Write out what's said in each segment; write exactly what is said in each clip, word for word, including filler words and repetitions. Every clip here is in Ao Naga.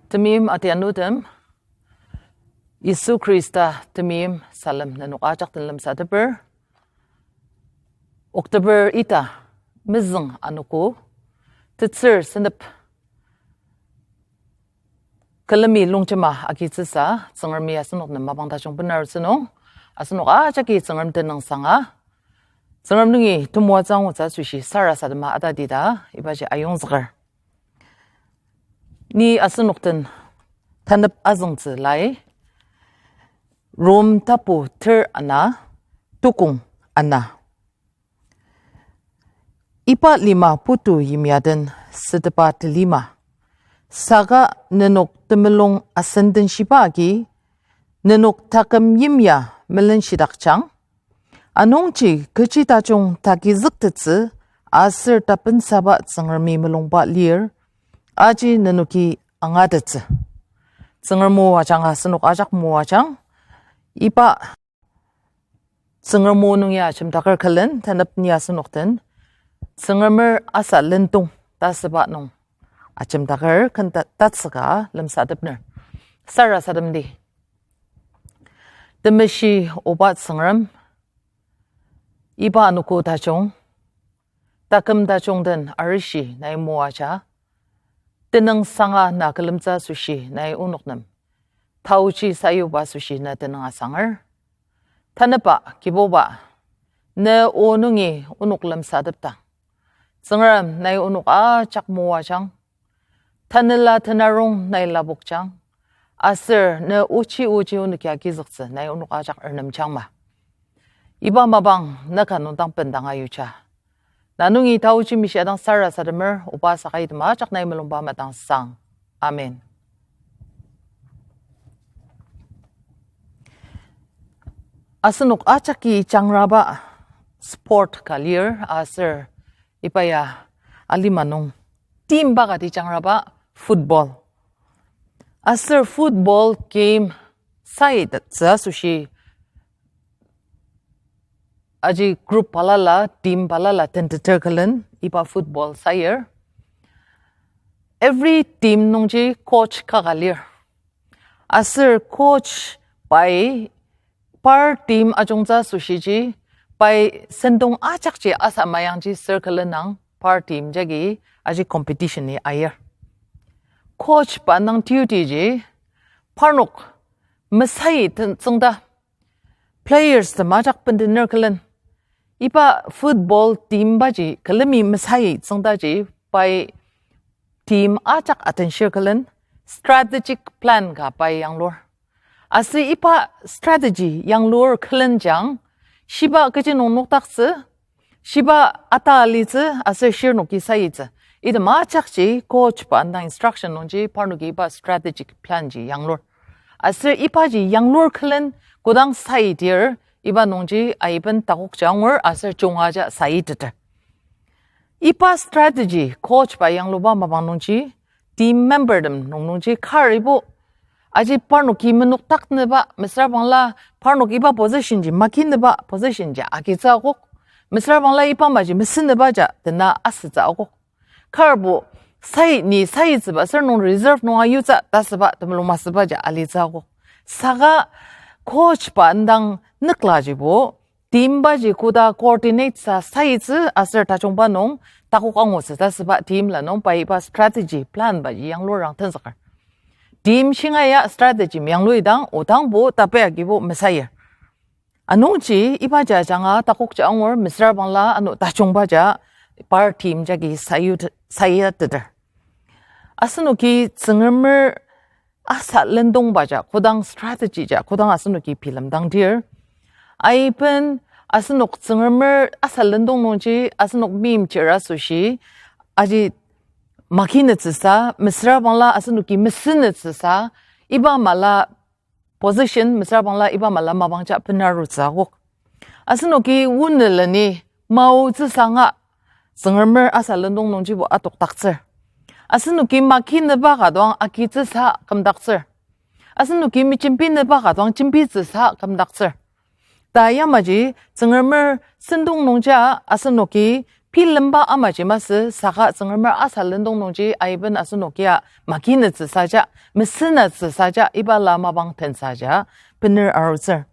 Temeim atianutem, Yisu Khrista temeim salem nenok ajak den lemsateper. October ita, mezüng anogo, tetsür senep külemi longjema agitsüsa, Tsüngremi asenok nem mapang tajung benarutsü nung, asenok ajaki Tsüngrem tenüngsanga, Tsüngrem nungi temoatsü angutsü asoshi sarasadema atatita, ibaji ayongzüker. Ni asenok den tanep azüngtsü lai, Rom tapu ter ana, tukong ana. Iba lima putu yimya den sütepa telima. Saka nenok temulung asendenshiba agi, nenok taküm yimya melenshitakjang. Anungji kechi tajung tagizüktettsü aser tapensaba Tsüngremi mulungba lir, aji nenoki angatettsü. Tsüngrem o ajanga asenok ajak moajang, iba Tsüngrem o nung ya ajemdaker külen, tanep ni asenok den, Tsüngremer asa lendong ta süba nung ajemdaker ken ta-, tatsüka lemsatepner. Sarasademdi. Temeshi oba Tsüngrem, iba anogo tajung, taküm tajung den arishi nai moaja, tenüngsanga na külemtsü asoshi nai onok nem taochi sayuba asoshi na tenüng asanger. Tanüba, Kibuba, ne o nungi onok lemsatepdang, Tsüngrem nai onok ajak moajang, tanela tenarong nai lapokjang, aser ne ochi ochi onok ya agizüktsü nai onok ajak ernemjangma. Iba mapang ne ka nung dang bendang ayuja. Na nungi taochi mishia dang sarasademer, oba saka item ajak nai mulungba madang sang. Amen. Asenok ajaki jangraba sport ka lir aser iba ya alima nung team ba kati jangraba football. Aser football game side tsü asoshi aji group balala, team balala tenteter külen iba football sayir. Every team nungji coach kaka lir. Aser coach pai par team ajungtsü asoshiji pai sentong ajakji asa mayangji circle nang par team jagi aji competition-i ayir. Coach pa nang duty ji parnok mesai ten-, tsüngda players tem ajak bendener külen. Iba football team baji külemi mesai tsüngdaji pai team ajak atenshir külen strategic plan ka pai yanglur. Aser iba strategy yanglur külenjang shiba kechi nung nokdaktsü, shiba ata alitsü aser shirnoki sayitsü. Item ajakji coach pa indang instruction nungji parnoki iba strategic plan ji yanglur. Aser ibaji yanglur külen kodang sayidir iba nungji aiben takokja angur aser junga ja sayiteter. Iba strategy coach pa yangluba mapang nungji team member tem nung nungji karibo aji parnoki menokdaknüba, mesüra bangla parnok iba position ji makinüba position ji agitsü akok, mesüra bangla iba maji mesünüba ja tena asütsü akok. Karbo sai ni sayitsüba aser nung reserve nung ayutsü ta süba temulung masüba ja alitsü akok. Saka coach pa indang nükla jibo team baji koda coordinate sa sayitsü aser tajungba nung takok angutsü ta süba team la nung pai iba strategy plan baji yanglur rang tenzüker. Team shinga ya strategy meyangluidang odangbo tape agibo mesayir. Anungji iba ja janga takokja angur, mesüra bangla ano tajungba ja par team jagi sayu-, sayateter. Asenoki Tsüngremer asa lendongba ja kodang strategy ja kodang asenoki bilemdangdir, aiben asenok Tsüngremer asa lendong nungji asenok meimchir asoshi aji makinütsüsa, mesüra bangla asenoki mesünütsüsa, iba mala position, mesüra bangla iba mala mapang ja benarutsü akok. Asenoki wunüleni maotsüsa nga Tsüngremer asa lendong nungjibo atokdaktsür. Asenoki makinüba ka dang agitsüsa kümdaktsür. Asenoki mejembinüba ka dang jembitsüsa kümdaktsür. Ta yamaji Tsüngremer sentong nungja asenoki Bilemba amaji masü saka Tsüngremer asa lendong nungji aiben asenok ya makinetsü saja, mesenatsü saja, iba la mapang tensa ja, bener arutsür.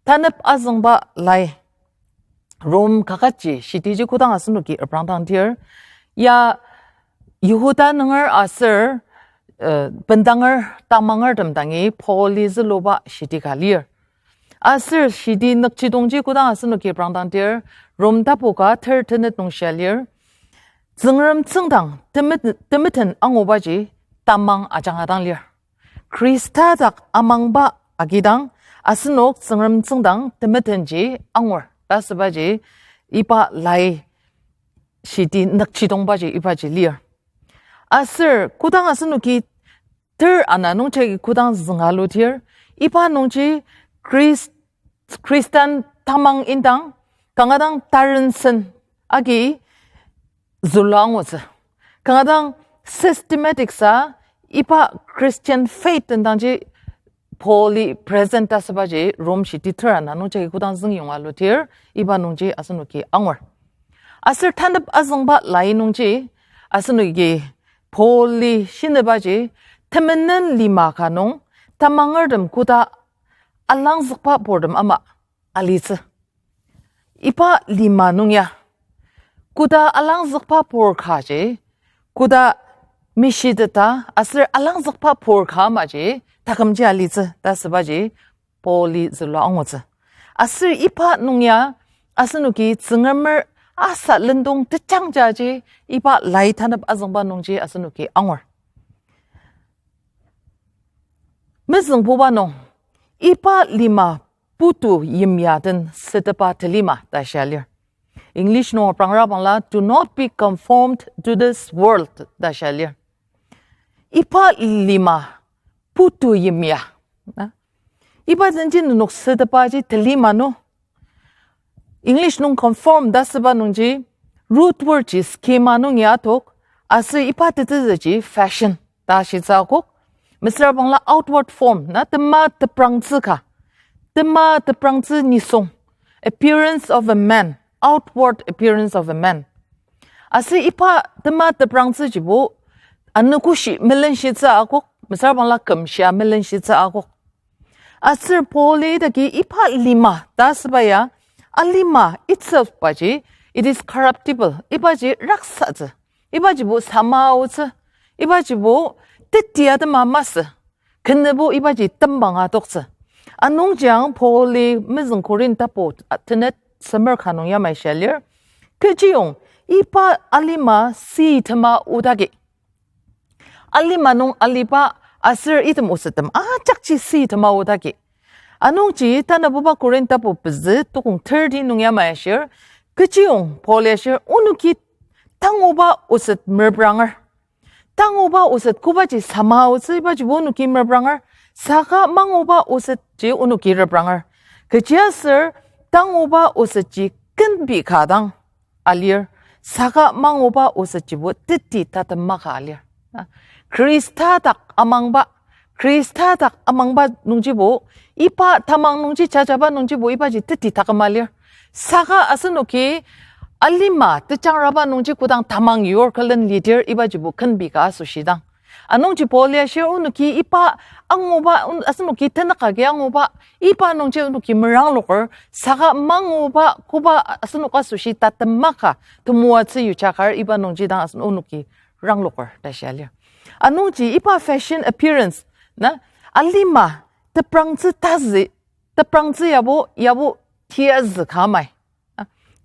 Tanep azüngba lai. Rom kaketji shitiji kodang asenoki reprangdang tir, ya Yihuda nunger aser, eh, bendanger tamangertem dangi Pauli züluba shiti ka lir. Aser shiti nükjidongji kodang asenoki reprangdang tir, Rom tapu ka ter tenet nung shia lir, Tsüngrem tsüngdang temet-, temeten angubaji tamang ajanga dang lir. Khrista dak amangba agidang, asenok Tsüngrem tsüngdang temetenji angur ta sübaji iba lai shiti nükjidongbaji ibaji lir. Aser kodang asenoki ter ana nungjagi kodang zünga lutir, iba nungji Khris-, Khristan tamang indang kanga dang tarensen agi zülu angutsü. Kanga dang systematic sa iba Christian faith tendangji Pauli present ta sübaji Rom shiti ter ana nungjagi kodang züngyonga lutir, iba nungji asenoki angur. Aser tanep azüngba lai nungji asenoki Pauli shinübaji temenen lima ka nung tamangertem koda alangzükba purtem ama alitsü. Iba lima nung ya, koda alangzükba pur kaji, koda mishiteta aser alangzükba pur ka amaji takümji alitsü ta sübaji Pauli zülu angutsü. Aser iba nung ya asenoki Tsüngremer asa lendong tejangjaji iba lai tanep azüngba nungji asenoki angur. Mezüngbuba nung, iba lima putu yimya den sütepa telima ta shia lir. English nung prangra bangla, "Do not be conformed to this world," ta shia lir. Iba lima putu yimya. Na? Iba denji nenok sütepaji telima nung. English nung conform ta süba nungji root word ji schema nung ya tok, aser iba tetezüji fashion ta shitsü akok. Mesüra bangla outward form, na tema teprangtsü ka. Tema teprangtsü nisung. Appearance of a man. Outward appearance of a man. Aser iba tema teprangtsüjibo anogoshi melenshitsü akok. Mesüra bangla kümshia melenshitsü akok. Aser Pauli idaki iba lima ta süba ya, alima itself baji, it is corruptible. Ibaji raksatsü. Ibajibo samaotsü. Ibajibo teti atema masü. Kenübo ibaji tembang adoktsü. Anungji ang Pauli mezüng Korinth tapu tenet semer ka nung yamai shia lir. Kechiyong iba alima si tema odagi. Alima nung aliba aser item osettem ajakji si tema odagi. Anungji tanabuba Korinth tapu pezü tukong thirty nung yamai ashir, kechiyong Paul ashir, onoki tanguba oset merpranger. Tanguba oset kobaji samaotsü ibajibo onoki merpranger, saka manguba osetji onoki repranger. Kechiaser tanguba osetji kenbi ka dang alir, saka manguba osetjibo teti tatema ka alir. Khrista dak amangba, Khrista dak amangba nungjibo, iba tamang nungji jajaba nungjibo ibaji teti taküm alir. Saka asenoki alima tejangraba nungji kodang tamang yur külen lidir ibajibo kenbi ka asoshidang. Anungji Paul ya shir onoki iba anguba, un-, asenoki tenük agi anguba, iba nungji onoki merangloker, saka manguba koba asenok asoshi tatema ka temoatsü yujakar iba nungji dang asen onoki rangloker ta shia lir. Anungji iba fashion appearance, na, alima teprangtsü tazi, teprangtsü yabo, yabo tiyazü ka amai.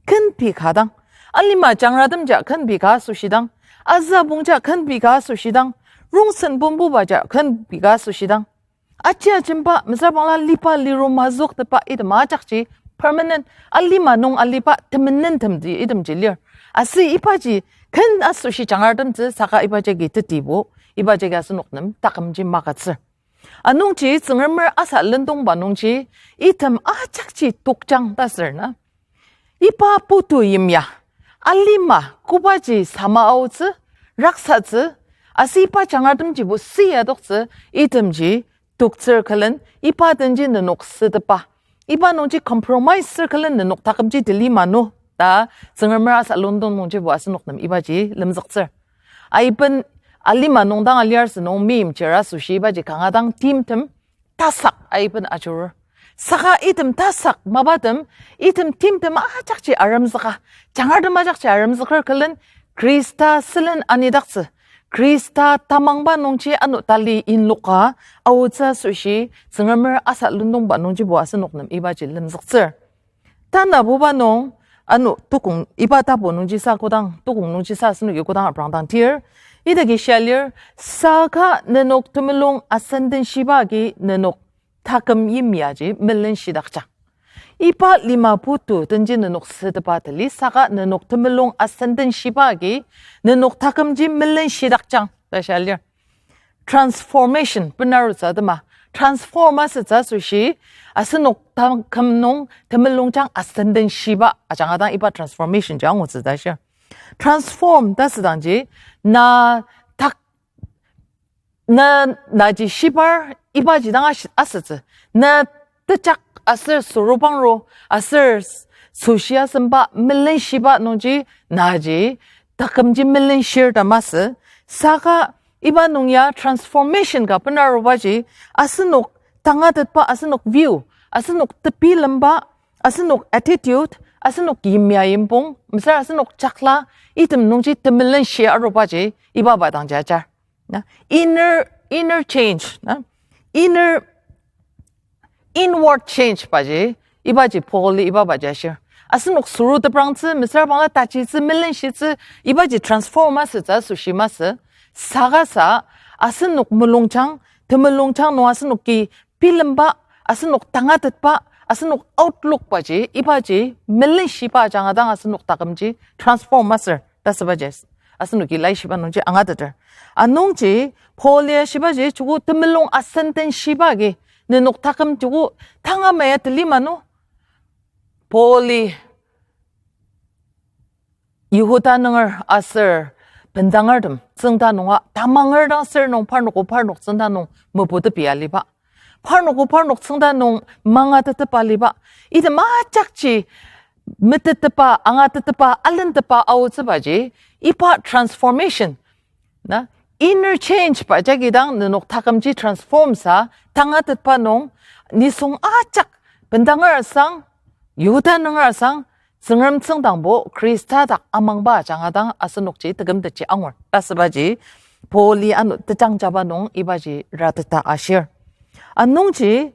Kenbi ka dang. Alima jangratemja kenbi ka asoshidang. Azübongja kenbi ka asoshidang. Rongsen bumbubaja kenbi ka asoshidang. Aji ajemba, mesüra bangla liba liru mazüktepa item ajakji permanent. Alima nung aliba temenen temji itemji lir. Aser ibaji ken asoshi jangratemtsü saka ibaji agi tetibo, ibaji agi asenok nem takümji magütsür. Anungji Tsüngremer asa lendongba nungji item ajakji tokjang ta sür na. Iba putu yimya, alima kobaji samaotsü, raksatsü, aser iba jangratemjibo si adoktsü, itemji toktsür külen, iba denji nenok sütepa. Iba nungji compromise sür külen nenok takümji teli manu. ta Tsüngremer asa lundong nungjibo asenok nem ibaji lemzüktsür. Aiben alima nung dang aliar sünung meimchir asoshi ibaji kanga dang timtem tasak aiben ajurur. Saka item tasak mapatem, item timtem ajakji aremzüka, jangartem ajakji aremzüker külen Khrista sülen anidaktsü. Khrista tamangba nungji ano tali inloka aotsü asoshi Tsüngremer asa lundongba nungjibo asenok nem ibaji lemzüktsür. Tanabuba nung, ano tukong iba tapu nungji sa kodang, tukong nungji sa asenoki kodang aprangdang tir. Idaki shia lir, saka nenok temulung asendenshiba agi nenok taküm yimyaji melenshidakjang. Iba lima putu tenji nenok sütepa tali saka nenok temulung asendenshiba agi nenok takümji melenshidakjang ta shia lir. Transformation benarutsü atema. Transform asütsü asoshi, asenok taküm nung temulungjang asendenshiba ajanga dang iba transformation ji angutsü ta shir. Transform ta südangji, na tak, na, naji shibar ibaji dang ashi-, asütsü. Na tejak aser sorubangru aser s-, soshi asemba melenshiba nungji naji takümji melenshir ta masü. Saka iba nung ya transformation ka benarubaji asenok tangatetba, asenok view, asenok tebilemba, asenok attitude, asenok yimya yimpong, mesüra asenok jakla, item nungji temelenshi arubaji iba ba dangji ajar. Na, inner, inner change, na, inner, inward change baji, ibaji Paul-i iba baji ashir. Asenok soru teprangtsü, mesüra bangla tajitsü, melenshitsü, ibaji transform asütsü asoshi masü. Saka sa, asenok mulungjang, temulungjang nung asenoki bilemba, asenok tangatetba, asenok outlook baji, ibaji melenshiba ajanga dang asenok takümji transform asür ta sübaji asenoki laishiba nungji angateter. Anungji Paul-i ashibaji joko temulung asendenshiba agi nenok taküm joko tanga maya teli mano. Paul-i Yihuda nunger aser bendangertem tsüngda nunga tamanger dang ser nung parnok o parnok tsüngda nung meputepi aliba, parnok o parnok tsüngda nung mangatetepa aliba, item ajakji metetepa, angatetepa, alentepa aotsübaji, iba transformation, na, inner change ba jagi dang nenok takümji transform sa, tangatetba nung, nisung ajak, bendanger asang, Yihuda nunger asang, Tsüngrem tsüngdangbo Khrista dak amangba ajanga dang asenokji tekümtetji angur ta sübaji Paul-i ano tejangjaba nung ibaji rateta ashir. Anungji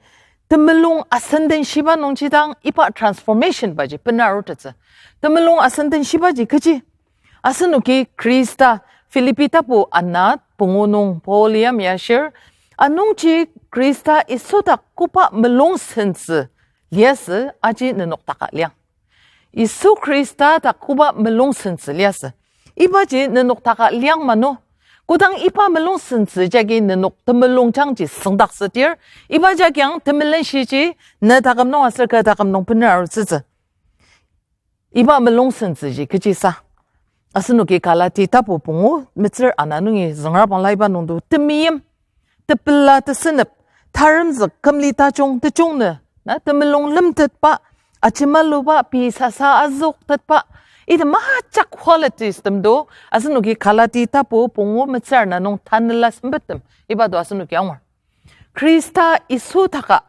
temulung asendenshiba nungji dang iba transformation baji benarutettsü. Temulung asendenshibaji kechi? Asenoki Khrista, Philippi tapu ana pungu nung Paul-i yamai ashir, anungji Khrista Yisu dak koba mulung sentsü liasü aji nenok taka liang. Yisu Khrista dak koba mulung sentsü liasü. Ibaji nenok taka liang mano. Kodang iba mulung sentsü jagi nenok temulungjangji süngdaktsüdir, iba jagiang temelenshiji ne taküm nung aser kü taküm nung bener arutsütsü. Iba mulung sentsüji kechisa? Asenoki Galati tapu pungu metsür ana nungi züngra bangla iba nungdo temeim, tepela tesünep, taremzük, kümli tajung tejung nü, na, temulung lemtetba, achimaluba, pei sasa azüktetba, item ajak qualities temdo asenoki Galati tapu pungu metsür ana nung tanela sempettem iba do asenoki angur. Khrista Yisu taka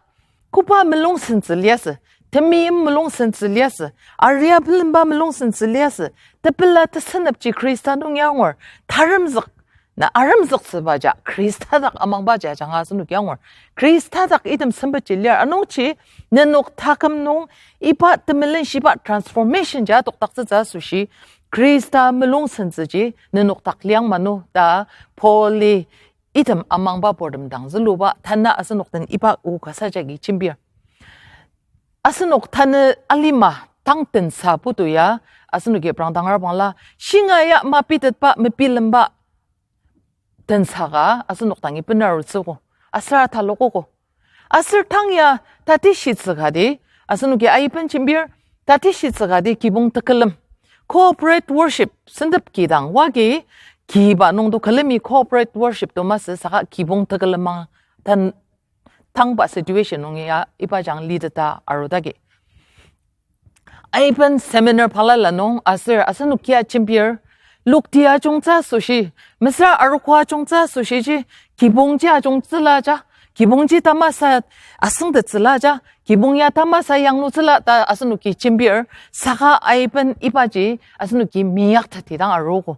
koba mulung sentsü liasü, temeim mulung sentsü liasü, aria bilemba mulung sentsü liasü, tepela tesünepji Khrista nungi angur, taremzük, na, aremzüktsüba ja Khrista dak amangba ja ajanga asenoki angur. Khrista dak item sempetji lir, anungji nenok taküm nung iba temelenshiba transformation ja tokdaktsütsü asoshi Khrista mulung sentsüji nenok dak liang mano ta Paul-i item amangba purtem dang züluba tanü asenok den iba o kasa jagi jembir. Asenok tanü alima tang tensa putu ya, asenoki prangdangar bangla, shinga ya mapitetba, mepilemba tensa ka asenok dangi bener arutsüogo, aser atalokogo. Aser tang ya tatishitsü kati, asenoki aiben jembir, tatishitsü kati kibong tekülem, corporate worship sentep kidang wagi, kiba nungdo külemi corporate worship to masü saka kibong tekülem ang tan tangba situation nung ya iba jang lideta arudagi. aiben seminar balala nung aser asenok kia jembir, lokti ajungtsü asoshi, mesüra arogo ajungtsü asoshiji, kibongji ajungtsüla ja, kibongji tamasa asüngtettsüla ja, kibong ya tamasa yanglutsüla ta asenoki jembir, saka aiben ibaji asenoki meyaktetidang arogo.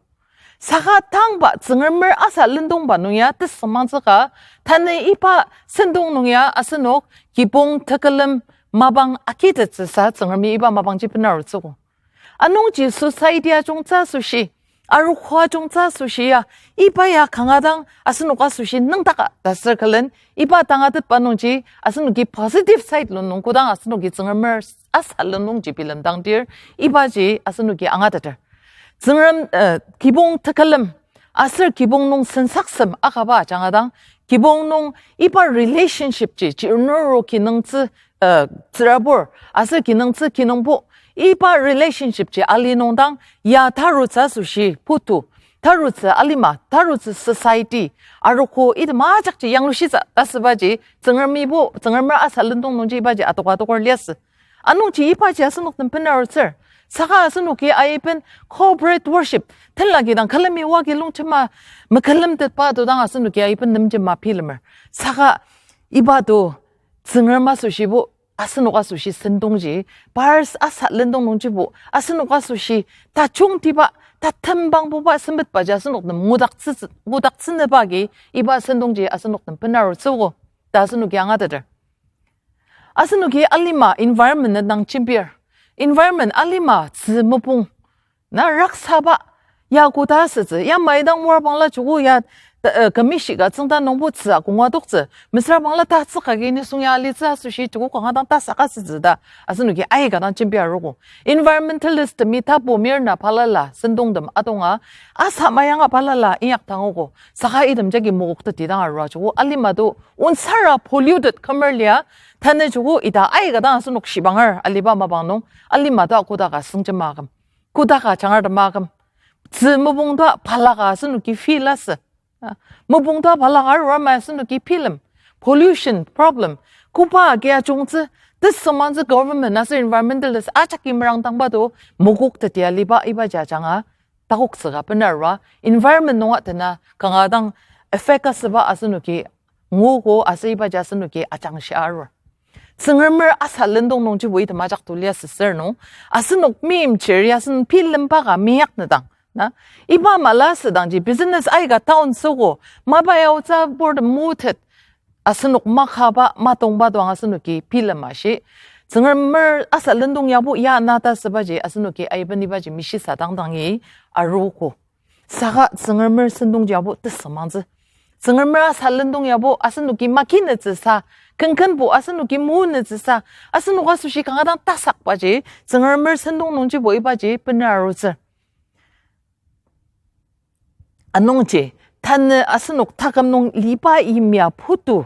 Saka tangba Tsüngremer asa lendongba nung ya tesüngmangtsüka, tanü iba sentong nung ya asenok kibong tekülem mapang agitettsüsa Tsüngremi iba mapangji benarutsüogo. Anungji society ajungtsü asoshi, arogo ajungtsü asoshi ya, iba ya kanga dang asenok asoshi nüngdaka ta sür külen, iba tangatetba nungji asenoki positive side lung nung kodang asenoki Tsüngremer asa lendongji bilemdangdir, ibaji asenoki angateter. Tsüngrem, eh, kibong tekülem, aser kibong nung sensaksem akaba ajanga dang, kibong nung iba relationship ji, ji nüro kinungtsü, eh, tsürabur, aser kinungtsü kinungpo, iba relationship ji ali nung dang, ya tarutsü asoshi putu, tarutsü alima, tarutsü society, arogo item ajakji yanglushitsü ta sübaji, Tsüngremibo, Tsüngremer asa lendong nungji ibaji adoka adoker liasü. Anungji ibaji asenok nem benarutsür. Saka asenoki aiben corporate worship, tenla kidang külemi wagi longtema mekülemtetba to dang asenoki aiben nemjema bilemer. Saka iba to Tsüngrem asoshibo, asenok asoshi sentongji, pars asa lendong nungjibo, asenok asoshi tajungtiba, tatembangbuba sempetbaji asenok nem ngudaktsü-, ngudaktsünüba agi, iba sentongji asenok nem benarutsüogo ta asenoki angateter. Asenoki alima environment na dang jembir. Environment alima tzü mopung. Na raksaba, ya koda asütsü, ya maidang mor bangla joko ya, ta, eh, kemishi ka tsüngda nungbo tzü akongwa toktsü, mesüra bangla ta tsüka ki nisung ya alitsü asoshi joko kanga dang ta saka asütsü ta, asenoki aika dang jembia arogo. Environmentalist temi tapu mir na balala, sentongtem adonga, asa mayanga balala inyak tangogo, saka item jagi mokoktetidang arua joko, alima to, onsara polluted kümer lia, tanü joko ita aika dang asenok shibanger aliba mapang nung, alima to koda ka süngjema aküm. Koda ka jangar tema aküm. Tzü mopung to balaka asenoki feel asü. Ah, mopung to balaka arua ma asenoki bilem. Pollution problem. Koba agi ajungtsü, tesüngmangtsü government aser environmentalist ajaki merangdangba to mokoktetia aliba ibaji ajanga takoktsüka benarua, environment nunga tena kanga dang affect asüba asenoki nguogo aser ibaji asenoki ajangshia arur. Tsüngremer asa lendong nungjibo item ajak to liasü sür nung, asenok meimchir ya asen bilemba ka meyaknedang, na, iba mala asüdangji business aika town süogo, mapa ya otsü board mutet, asenok makaba matongba dang asenoki bilema shi. Tsüngremer asa lendong yabo ya na ta sübaji asenoki aiben ibaji mishisa dangdangi arogo. Saka Tsüngremer sentongji yabo tesüngmangtsü. Tsüngremer asa lendong yabo asenoki makinütsüsa, kenkenbo asenoki munütsüsa, asenok asoshi kanga dang tasakbaji, Tsüngremer sentong nungjibo ibaji benarutsü. Anungji, tanü asenok taküm nung liba yimya putu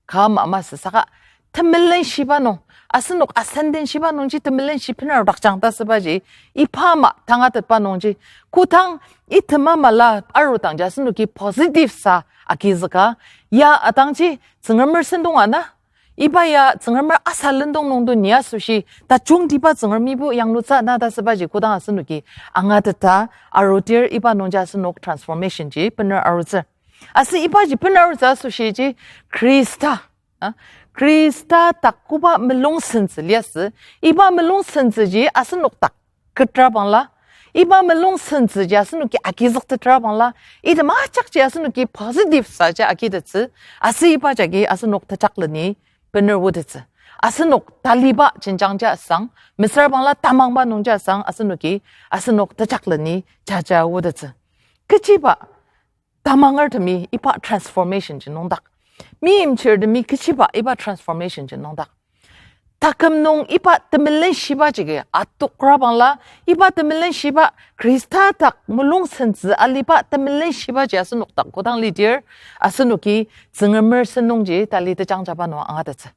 ka ama masü saka, temelenshiba nung, asenok asenden shiba nungji temelenshi benaru dakjang ta sübaji, iba ama tangatetba nungji, kodang item ama la arudangji asenoki positive sa agizüka, ya adangji Tsüngremer sentong ana, iba ya Tsüngremer asa lendong nung to ni asoshi, tajungtiba Tsüngremibo yanglutsü na ta sübaji kodang asenoki angateta arudir iba nungji asenok transformation ji bener arutsü. Aser ibaji bener arutsü asoshiji Khrista, ah, Khrista dak koba mulung sentsü liasü, iba mulung sentsüji asenok dak ketra bangla, iba mulung sentsüji asenoki agizüktetra bangla, item ajakji asenoki positive saji agitettsü, aser iba jagi asenok tejakleni bener otettsü. Asenok taliba jenjangji asang, mesüra bangla tamangba nungji asang, asenoki, asenok tejakleni jaja otettsü. Kechiba tamangertemi iba transformation ji nüngdak. Meimchirtemi kechiba iba transformation ji nüngdak. Taküm nung iba temelenshiba jagi atokra bangla, iba temelenshiba Khrista dak mulung sentsü aliba temelenshiba ji asenok dak kodang lidir, asenoki Tsüngremer sentongji tali tejangjaba nung angatettsü.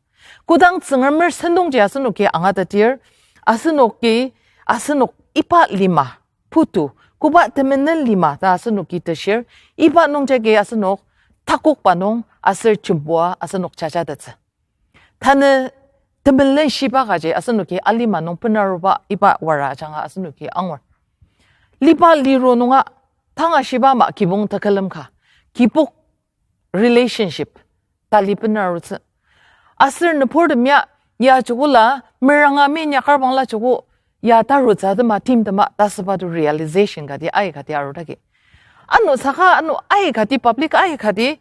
Kodang Tsüngremer sentongji asenoki angatetir, asenoki, asenok iba lima putu, koba temenen lima ta asenoki teshir, iba nungjagi asenok takokba nung aser jembua asenok jajatettsü. Tanü temelenshiba kaji asenoki alima nung benaruba iba wara ajanga asenoki angur. Liba liru nunga tanga shiba ama kibong tekülem ka, kibok relationship tali benarutsü. Aser nüburtem ya, ya joko la, meranga mi inyakar bangla joko, ya tarutsü atema timtema ta süba to realization kati aikati arudaki. Ano saka ano aikati public aikati,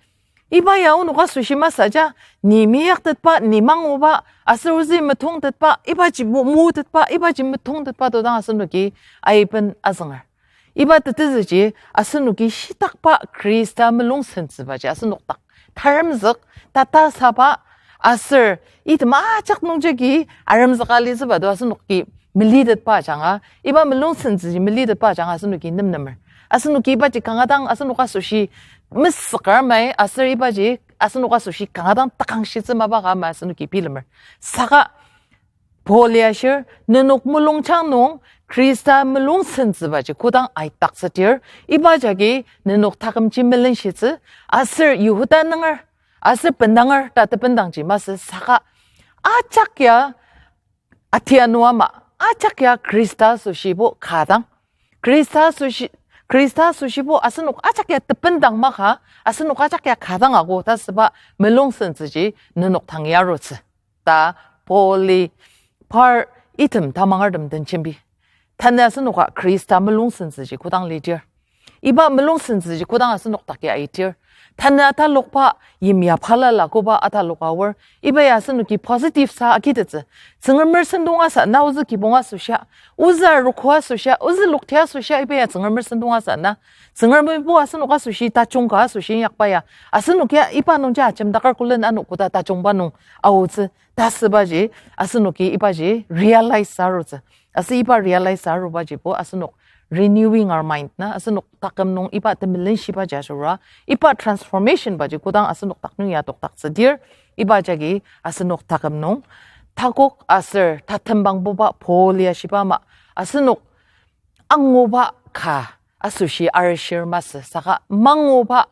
iba ya onok asoshi masü ja, ni meyaktetba, ni manguba, aser ozü metongtetba, ibaji mu-, mutetba, ibaji metongtetba to dang asenoki aiben azünger. Iba tetezüji asenoki shitakba Khrista melungsentsübaji asenok dak taremzük, tata saba, aser item ajak nungjagi aremzüka litsüba to asenoki melitetba ajanga, iba melungsentsüji melitetba ajanga asenoki nemnemer. Asenoki ibaji kanga dang asenok asoshi mesüker mai, aser ibaji asenok asoshi kanga dang takangshitsü mapa ka ama asenoki bilemer. Saka Paul ya ashir, nenok mulungjang nung Khrista melungsentsübaji kodang aidaktsüdir, iba jagi nenok takümji melenshitsü, aser Yihuda nunger, aser bendanger ta tebendangji masü saka, ajak ya atianu ama, ajak ya Khrista asoshibo ka dang, Khrista asoshi, Khrista asoshibo asenok ajak ya tebendang maka, asenok ajak ya ka dang ako ta süba melungsentsüji nenok dang ya arutsü ta Pauli par item tamangertem den jembi. Tanü asenoka Khrista melungsentsüji kodang lidir, iba melungsentsüji kodang asenok dak ya aidir, tanü atalokba yimya balala koba ataloka aor, iba ya asenoki positive sa agitettsü. Tsüngremer sentong asa na, ozü kibong asoshia, ozü arogo asoshia, ozü lokti asoshia, iba ya Tsüngremer sentong asa na. Tsüngremibo asenok asoshi tajung ka asoshi inyakba ya, asenok ya iba nungji ajemdaker külen ano koda tajungba nung aotsü ta sübaji, asenoki ibaji realize sa arutsü. Aser iba realize sa arubajibo asenok renewing our mind na, asenok taküm nung iba temelenshibaji asüra, iba transformation baji kodang asenok dak nung ya adokdaktsüdir, iba jagi asenok taküm nung takok aser tatembangbuba Paul ya shiba ama, asenok anguba ka asoshi arishir masü saka manguba,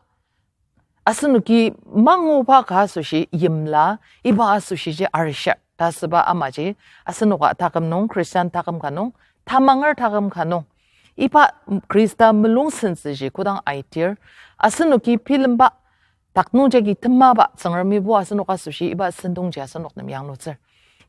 asenoki manguba ka asoshi yimla, iba asoshiji arishir ta süba amaji, asenoka taküm nung, Christian taküm ka nung, tamanger taküm ka nung, iba Khrista melungsentsüji kodang aitir, asenoki bilemba dak nungjagi temaba Tsüngremibo asenok asoshi iba sentongji asenok nem yanglutsür.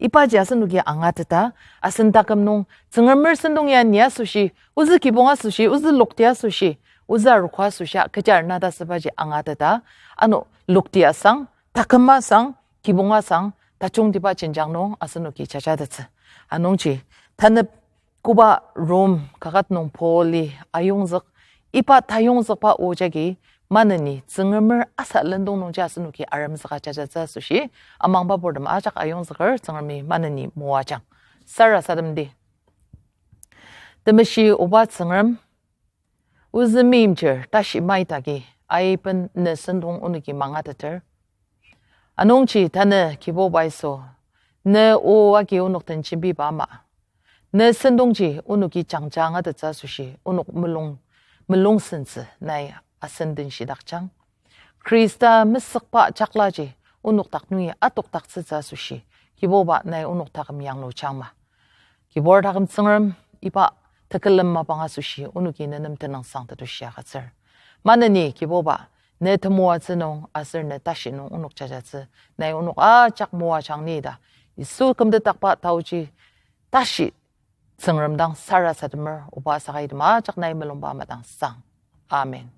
Ibaji asenoki angateta, asen taküm nung Tsüngremer sentong ya ni asoshi, ozü kibong asoshi, ozü lokti asoshi, ozü arogo asoshia kechi arena ta sübaji angateta, ano lokti asang, taküm asang, kibong asang, tajungtiba jenjang nung asenoki jajatettsü. Anungji, tanep koba Rom kaket nung Pauli ayongzük, iba tayongzükba o jagi, maneni Tsüngremer asa lendong nungji asenoki aremzüka jajatsü asoshi, amangba purtem ajak ayongzüker Tsüngremi maneni moajang. Sarasademdi. Temeshi oba Tsüngrem, ozü meimchir tashi maitagi, aiben ne sentong onoki mangateter. Anungji tanü Kibuba Yisu, ne o agi onok den jembiba ama, ne sentongji onoki jangja angatettsü asoshi onok mulung, mulung sentsü nai asen den shidakjang. Khrista mesükba jaklaji onok dak nungi atokdaktsütsü asoshi, Kibuba nai onok taküm yanglujangma. Kibur taküm Tsüngrem, iba tekülem mapang asoshi onoki nenem tenüngsang tetushi agütsür. Maneni Kibuba, ne temoatsü nung aser ne tashi nung onok jajatsü, nai onok ajak moajang ni ta, Yisu kümtetdakba taoji tashi Tsüngrem dang sarasademer, oba saka item ajak nai mulungba ama dang sang. Amen.